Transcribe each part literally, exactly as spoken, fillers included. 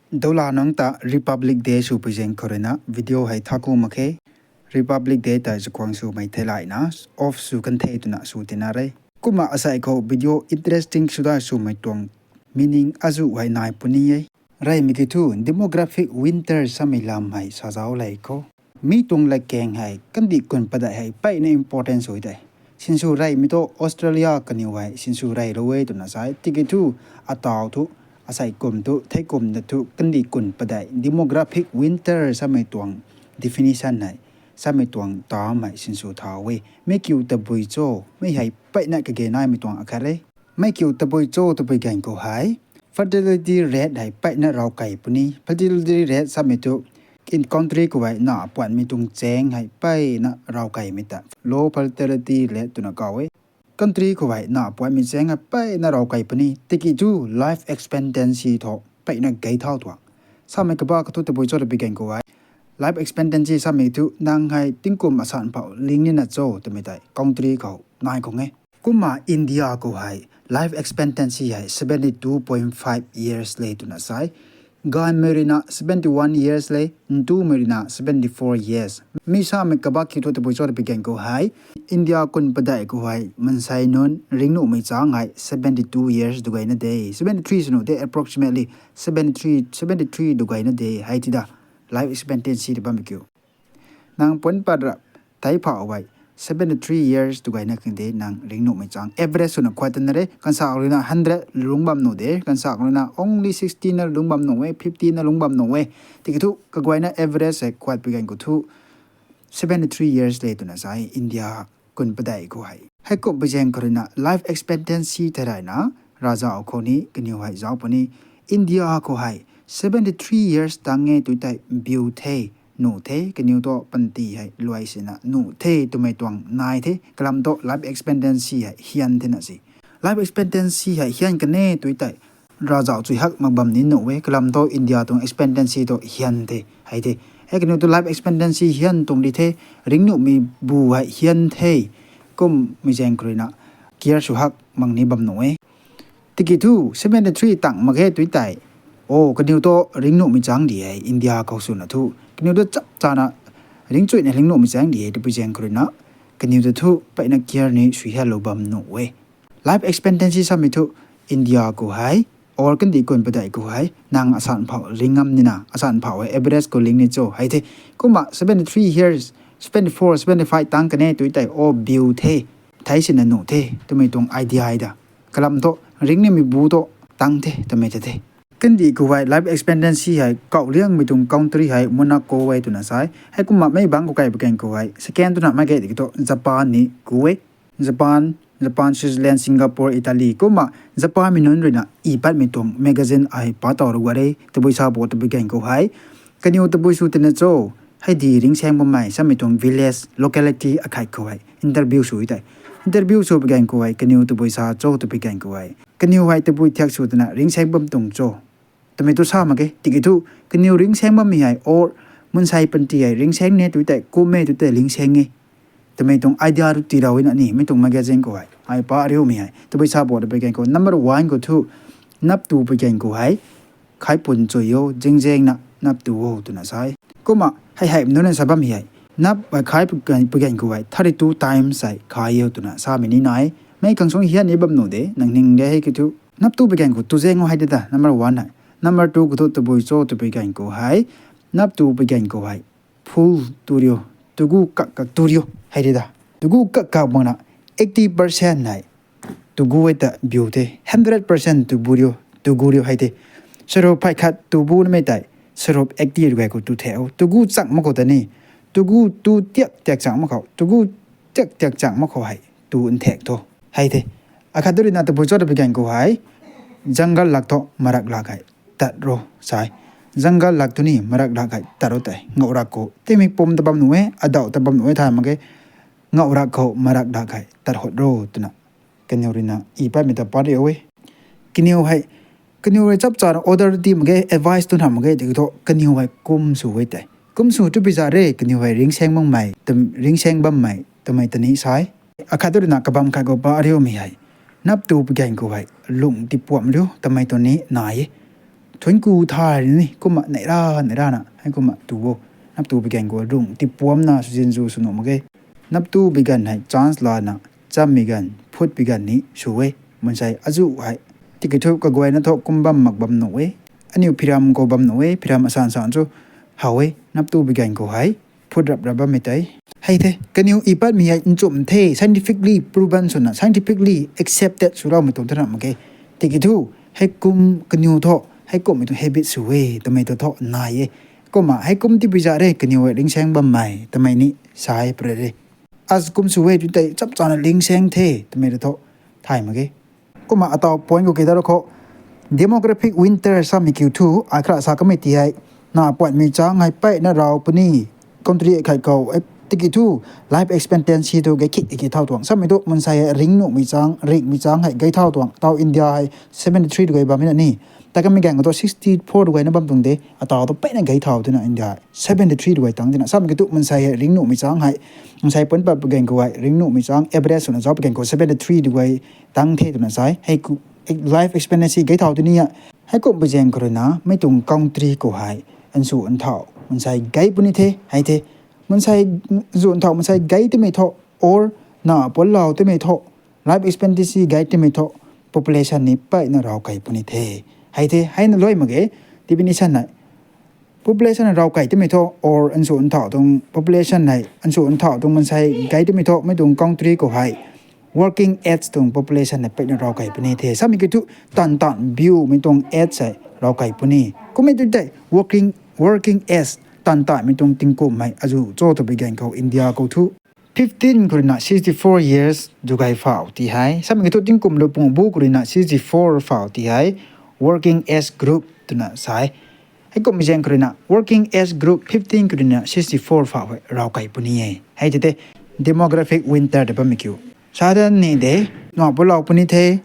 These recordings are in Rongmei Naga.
Doula nang ta Republic Day sw pui zaeng khou ruina video hei thaku mak khe. Republic Day ta zakhwang swmei theilayna off sw kan the twna sw tina re. Kumna asei khou video interesting swda swmei tuang meaning azu hei nai puni e. Reymei ki thu demographic winter samei lam hei sazauc lei khou, mi tuang latkaeng hei kandih kun padeih hei mpeyna important sw de. Sinsw reymei thu Australia kaniw hei sinsw rey lou e twna sa e. Tiki thu ataw thu asei kum thu thei kum na thu kandih kun padeih demographic winter samei tuang definition hei, samei tuang term hei sinsw thau e. Mi kiu tabui cho, mi hei mpeyna kage naimei tuang akhat e. Mi kiu tabui cho tabui gan khou hei fertility rate hei mpeyna rav kei puni. Fertility rate samei thu in country khou hei na puanmei tuang chaeng hei mpeyna rav keimei ta low fertility rate twna kau e. Country khou hei na puanmei chaeng hei mpeyna rav kei puni. Tiki thu life expectancy thu mpeyna gei thau tuang. Samei kaba kathu tabui cho tabui gan khou hei life expectancy samei thu nang hei tingkum asan phou ling nina cho twmei tei country khou nai khang e. Kumna India khou hei life expectancy hei seventy two point five years le twna sa e. Gaanvmei ruina seventy one years le, ntumei ruina seventy four years. Mi samei kaba kiu thu tabui cho tabui gan khou hei India kun padeih khou hei mansei nunc ringnuhmei chaeng hei seventy two years dugayna de. Seventy three sw nuh de, approximately seventy three, seventy three dugayna de hei ti da. Life expectancy ta bammei kiu nang puan pat ra tei phou hei seventy three years dugayna khang de nang ringnuhmei chaeng. Average swna khuat tana re, kansak ruina hundred lungc bam nuh de, kansak ruina only sixty na lungc bam nuh e, fifty na lungc bam nuh e. Tiki thu kaguayna average hei khuat pui gan khou thu seventy three years le twna sa e India kun padeih khou hei. Heikum pui zaeng khou ruina life expectancy theilayna ravzauc khou ni kaniw hei zauc puni. India khou hei seventy three years tang e tu tei biu the, nuh the, kaniw thu panty hei luai sina nuh the twmei tuang nai the. Kalam thu life expectancy hei hian thena si. Life expectancy hei hian kan e tu tei ravzauc chui hak mak bam ni nuh e. Kalam thu India tuang expectancy thu hian the hei the. Hei kaniw thu life expectancy hian tuang di the, ringnuhmei bu hei hian the. Kummei zaeng khou ruina care sw hak mak ni bam nuh e. Tiki thu seventy three tang mak ge tu tei, o kaniw thu ringnuhmei chaeng di e India khou swna thu. Kaniw thu chap chana ringchuina ringnuhmei chaeng di e twpui zaeng khou ruina kaniw ta thu mpeyna care ni sw hianlou bam nuh e. Life expectancy samei thu India khou hei or kandih kun padeih khou hei nang asan phou ling ngam nina, asan phou hei average khou ling ni cho hei the. Kumna seventy three years, seventy four, seventy five tang kan e tu tei o biu the, thei sina nuh the twmei tuang idea hei da. Kalam thu ringnimei bu thu tang the twmei ta the. Kandih khou hei life expectancy hei kauh liangmei tuang country hei Monaco e twna sa e. Heikumna mei bangc khou kai pui gan khou hei second twna mak ge tiki thu Japan ni ku e. Japan, Japan, Switzerland, Singapore, Italy. Kumna Japanmei nunc ruina i patmei tuang magazine ai pa taw rui guat e, tabui sa bo tabui gan khou hei kaniw tabui sw tina cho, hei di ringsaeng bammei samei tuang village, locality akhat khou hei interview sw tei. Interview sw pui gan khou hei kaniw tabui sa cho tabui gan khou hei kaniw hei tabui thiak sw twna ringsaeng bam tuang cho twmei tu sa mak ge. Tiki thu kaniw ringsaeng bammei hei or mansei panty hei ringsaeng ne tu tei, kum e tu tei ringsaeng e twmei tuang idea tu tiilou na ni, mi tuang magazine khou hei ai pa ariumei hei tabui sa bo tabui gan khou number one khou thu nap tu pui gan khou hei khai pun chui o, zingzengna nap tu o twna sa e. Kumna hei hei nunc na sa bammei hei nap hei khai pui gan khou hei thirty two times hei khai o twna samei ni nai. Mei khang sung hian ni bam nuh de, nang ning de hei ki thu. Nap tu pui gan khou tu zaeng o hei de ta, number one hei. Number two khou thu tabui cho tabui gan khou hei nap tu pui gan khou hei full tu riu, tugu kak kak tu riu hei de ta. Tugu kak kak bangna eighty percent hei tugu e ta biu the, hundred percent tugu riu, tugu riu hei the. Sarup phay khat tubu namei tei sarup eighty rui gay khou tu the o, tugu chak mak khou ta ni, tugu tu tiak tiak chak mak khou, tugu tiak tiak chak mak khou hei tu nthek tho hei the. Akhat tu ruina tabui cho tabui gan khou hei jungle lak thu marak lak hei tat ro sa e. Jungle lak tu ni marak lak hei tat ro tei ngauh rak khou timei pum ta bam nuh e, adauh ta bam nuh e thay mak ge. Ngauh rak khou marak lak hei tat hot ro twna kaniw ruina i patmei ta pat ri o e. Kaniw hei, kaniw rui chap chana order ti mak ge, advice tu na mak ge tiki thu kaniw hei kum sw e tei. Kum sw tu pui za re, kaniw hei ringsaeng bammei, ringsaeng bammei twmei ta ni sa e. Akhat tu ruina kabam khat khou pa ariumei hei nap tu pui gan khou hei lung tipuam riu twmei tu ni nai e. Thuanc ku thay ni kumna neih ra neih rana hei kumna tu o. Nap tu bi ganv khou rung tipuamna sw zin zu sw nuh mak ge. Nap tu bi ganv hei chance lana chammei ganv phut bi ganv ni sw e. Mansei azuh hei tiki thu kaguayna thu kum bam mak bam nuh e. Aniu phiram khou bam nuh e, phiram asan san chu how e. Nap tu bi ganv khou hei phut rap rap bammei tei hei the. Kaniw i patmei hei nchumh the, scientifically proven swna scientifically accepted swloumei tuang tana mak ge. Tiki thu heikum kaniw thu heikumhmei tuang habit sw e twmei tu thu nai e. Kumna heikum tipui za re kaniw hei ringsaeng bammei twmei ni sa e pare re. As kum sw e tu tei chap chana ringsaeng the twmei tu thu thay mak ge. Kumna ataw point khou kida ru khou, demographic winter samei kiu thu ai khara sa kamei ti hei, na puatmei chang hei peyna raw puni, country khat khou tiki thu life expectancy tu gei khik tiki thau tuang samei tu mansei hei ringnuhmei chang ringhmei chang hei gei thau tuang. Taw India hei seventy three tu gei bammei na ni, ta kamei ganv khou tu sixty four tu gei na bam tuang de. Ataw tu peyna gei thau tina India seventy three tu gei tang tina samei kiu thu mansei hei ringnuhmei chang hei, mansei puan pat pui ganv khou hei ringnuhmei chang average swna zauc pui ganv khou seventy three tu gei tang the twna sai. Hei life expectancy gei thau tini a, heikumhpui zaeng khou ruina mei tuang country khou hei nsu nthau mansei gei puni the hei the. Mansei nsu nthau mansei gei timei thu, or na puanlou timei thu, life expectancy gei timei thu, population ni peyna raw kei puni the hei the. Heina luai mak ge, definition hei population raw kei timei thu or nsu nthau tuang population hei nsu nthau tuang mansei gei timei thu mei tuang country khou hei working age tuang population hei peyna raw kei puni the samei kiu thu, tan tan biumei tuang age hei raw kei puni. Kummei tu tei working working age tan tanmei tuang tingkum hei azuh cho twpui ganv khou India khou thu fifteen khou ruina sixty four years tu gei phau ti hei samei kiu thu tingkum lu pung bu khou ruina sixty four phau ti hei working age group twna sai. Heikumhmei zaeng khou ruina working age group fifteen khou ruina sixty four phau hei raw kei puni e hei tei the. Demographic winter ta bammei kiu sa dan ni de, na puanlou puni the.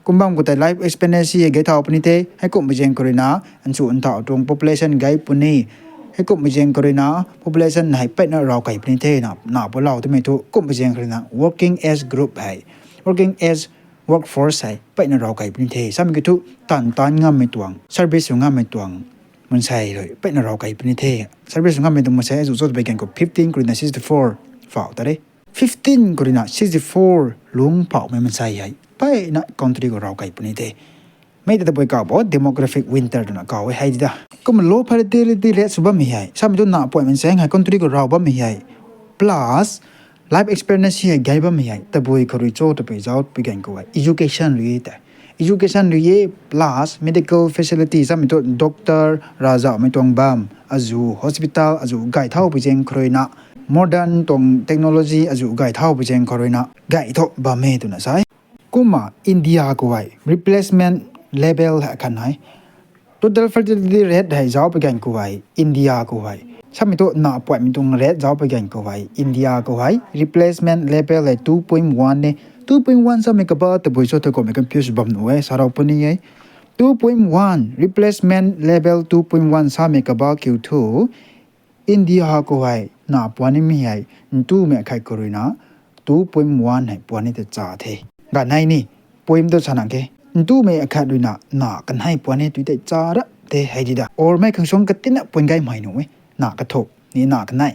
Kum bam khou tei life expectancy hei gei thau puni the. Heikumhmei zaeng khou ruina nsu nthau tuang population gei puni. Heikumhmei zaeng khou ruina population hei peyna raw kei puni the, na puanlou timei thu. Kumhmei zaeng khou ruina working age group hei, working age workforce hei peyna raw kei puni the samei kiu thu, tan tan ngammei tuang, service sw ngammei tuang mansei rui peyna raw kei puni the. Service sw ngammei tuang mansei azuh cho twpui ganv khou fifteen khou ruina sixty four phau ta re. Fifteen khou ruina sixty four lungc phaumei mansei hei peyna country khou raw kei puni the. Mei ta tabui kaw bo demographic winter twna kaw e hei di da. Kumna low fertility rate sw bammei hei samei tu na puatmei zaeng hei country khou raw bammei hei, plus life expectancy hei gei bammei hei tabui khou rui cho twpui zauc pui ganv khou hei education rui e tei. Education rui e, plus medical facility samei tu doctor, ravzauhmei tuang bam azuh, hospital azuh gay thaupui zaeng khou ruina, modern tuang technology azuh gay thaupui zaeng khou ruina gay thu bam e twna sa e. Kumna India khou hei replacement level hei khat nai, total fertility rate hei zauc pui ganv khou hei India khou hei samei tu na puatmei tuang rate zauc pui ganv khou hei India khou hei replacement level hei two point one e. Two point one samei kaba tabui cho tei kummei confuse bam nuh e, sa rau puni e. Two point one replacement level two point one samei kaba kiu thu India khou hei na puan nimei hei ntumei akhat khou ruina two point one hei puan ni ta cha the. Ganei ni point tu sana khe, ntumei akhat ruina na kanei puan ni tu tei cha ra the hei di da. Or mei khang suang katina puan gaymei nuh e, na kathuk ni na kanei,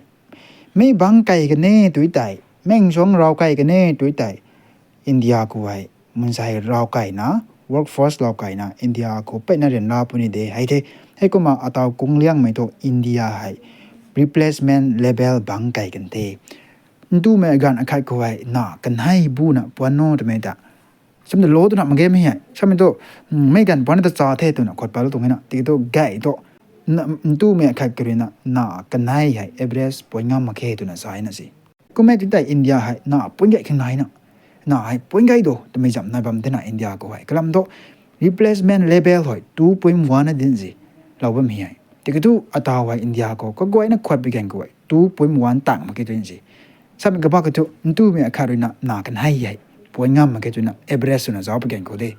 mei bangc kei kane tu tei, mei khang suang raw kei kane tu tei, India khou hei mansei raw keina, workforce raw keina India khou peyna ryanra puni de hei the. Heikumna ataw kungliangmei thu India hei replacement level bangc kei kan the. Ntumei ganv akhat khou hei na kanei buna puan no twmei ta, samei tu low twna mak ge mei hei samei tu, mei ganv puan ta cha the twna khat palou tuang na tiki thu gay thu, ntumei akhat khou ruina na kanei hei average puan ngam mak khe twna sa na si. Kummei tu tei India hei na puan gay khang naina, na hei puan gay do twmei zam nai bam tina India khou hei kalam thu replacement level hei two point one na dinc si lou bammei hei. Tiki thu ataw hei India khou kaguayna khat pui ganv khou hei two point one tang mak khe twna si. Samei kaba khou thu ntumei akhat ruina na kanei hei puan ngam mak khe twna average swna zauc pui ganv khou de.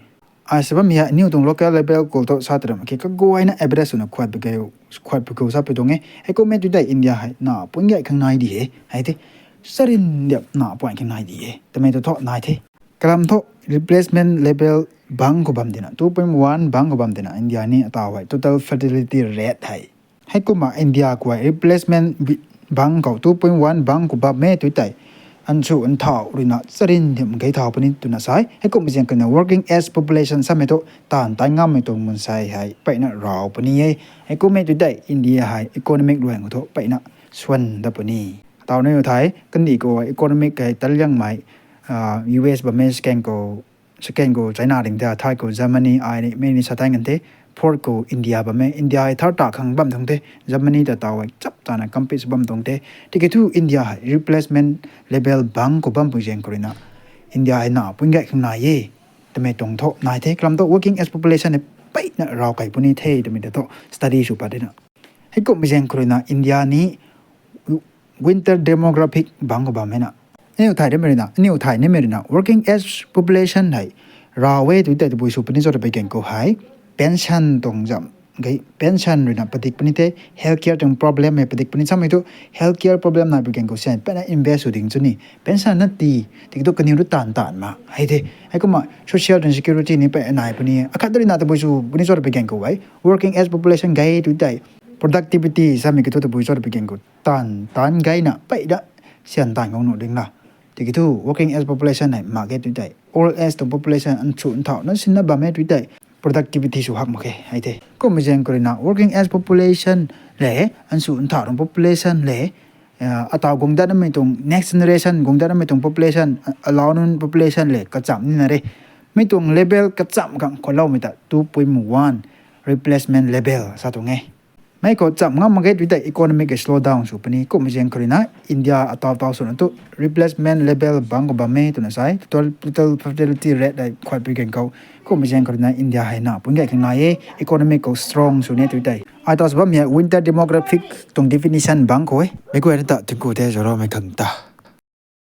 Ai sa bammei hei aniw tuang local level khou thu sa tara mak khe, kaguayna average swna khat pui khou sa pui tuang e. Heikumhmei tu tei India hei na puan gay khang nai di e hei the. Sarin diap na puan khang nai di e twmei tu thu nai the. Kalam thu replacement level bangc khou bam tina, two point one bangc khou bam tina India ni ataw hei total fertility rate hei. Heikumna India khou hei replacement bi-, bangc khou two point one bangc khou bam e tu tei, ansu nthau ruina charin dim gei thau puni twna sa e. Heikumhmei zaeng khou ruina working age population samei thu taanv tan ngammei tuang mansei hei peyna raw puni e. Heikumhmei tu tei India hei economic luang khou thu peyna swan dat puni. Ataw ni thay kandih khou economic hei tan liangmei, US bam e, second khou China ding the, third khou Germany, ai ni mei ni sa tan kan the, fourth khou India bam e, India hei third ta khang bam tuang the, Germany ta taw hei chap tana compete sw bam tuang the. Tiki thu India hei replacement level bangc khou bampui zaeng khou ruina India hei na pun gay khang nai e twmei tuang thu nai the. Kalam thu working age population hei peyna raw kei puni the twmei ta thu study sw pat dina. Heikumhmei zaeng khou ruina India ni winter demographic bangc khou bammei na, aniu thay nimei ruina, aniu thay nimei ruina working age population hei raw e tu tei tabui sw puni cho twpui gan khou hei, pension tuang zam gei, pension ruina padik puni the, healthcare tuang problem hei padik puni samei thu, healthcare problem naipui gan khou syan peyna invest sw ding chu ni, pension na ti, tiki thu kaniw ru taanv taanv ma hei the. Heikumna social tuang security ni peyna nai puni, akhat ruina tabui sw puni cho twpui gan khou hei working age population gei tu tei productivity samei kiu thu tabui cho twpui gan khou taanv taanv gayna peyna syan taanv guang nuh ding la. Tiki thu working age population hei mak ge tu tei old age tuang population ansu nthau na sinna bam e tu tei productivity sw hak mak khe hei the. Kumhmei zaeng khou ruina working age population le ansu nthau tuang population le ataw guang datnamei tuang next generation guang datnamei tuang population, alauc nunc population le kacham nina re. Mei tuang level kacham khang khouloumei ta two point one replacement level sa tuang e. Mei khou cham ngam mak ge tu tei economic hei slow down sw puni. Kumhmei zaeng khou ruina India ataw taw swna thu replacement level bangc khou bam e twna sa e, total, total fertility rate hei khuatpui gan khou. Kumhmei zaeng khou ruina India hei na pun gay khang nai e, economic khou strong sw ni tu tei. Ai taw sw bammei winter demographic tuang definition bangc khou e. Meic guayna ta thingku the, zauroumei khang ta.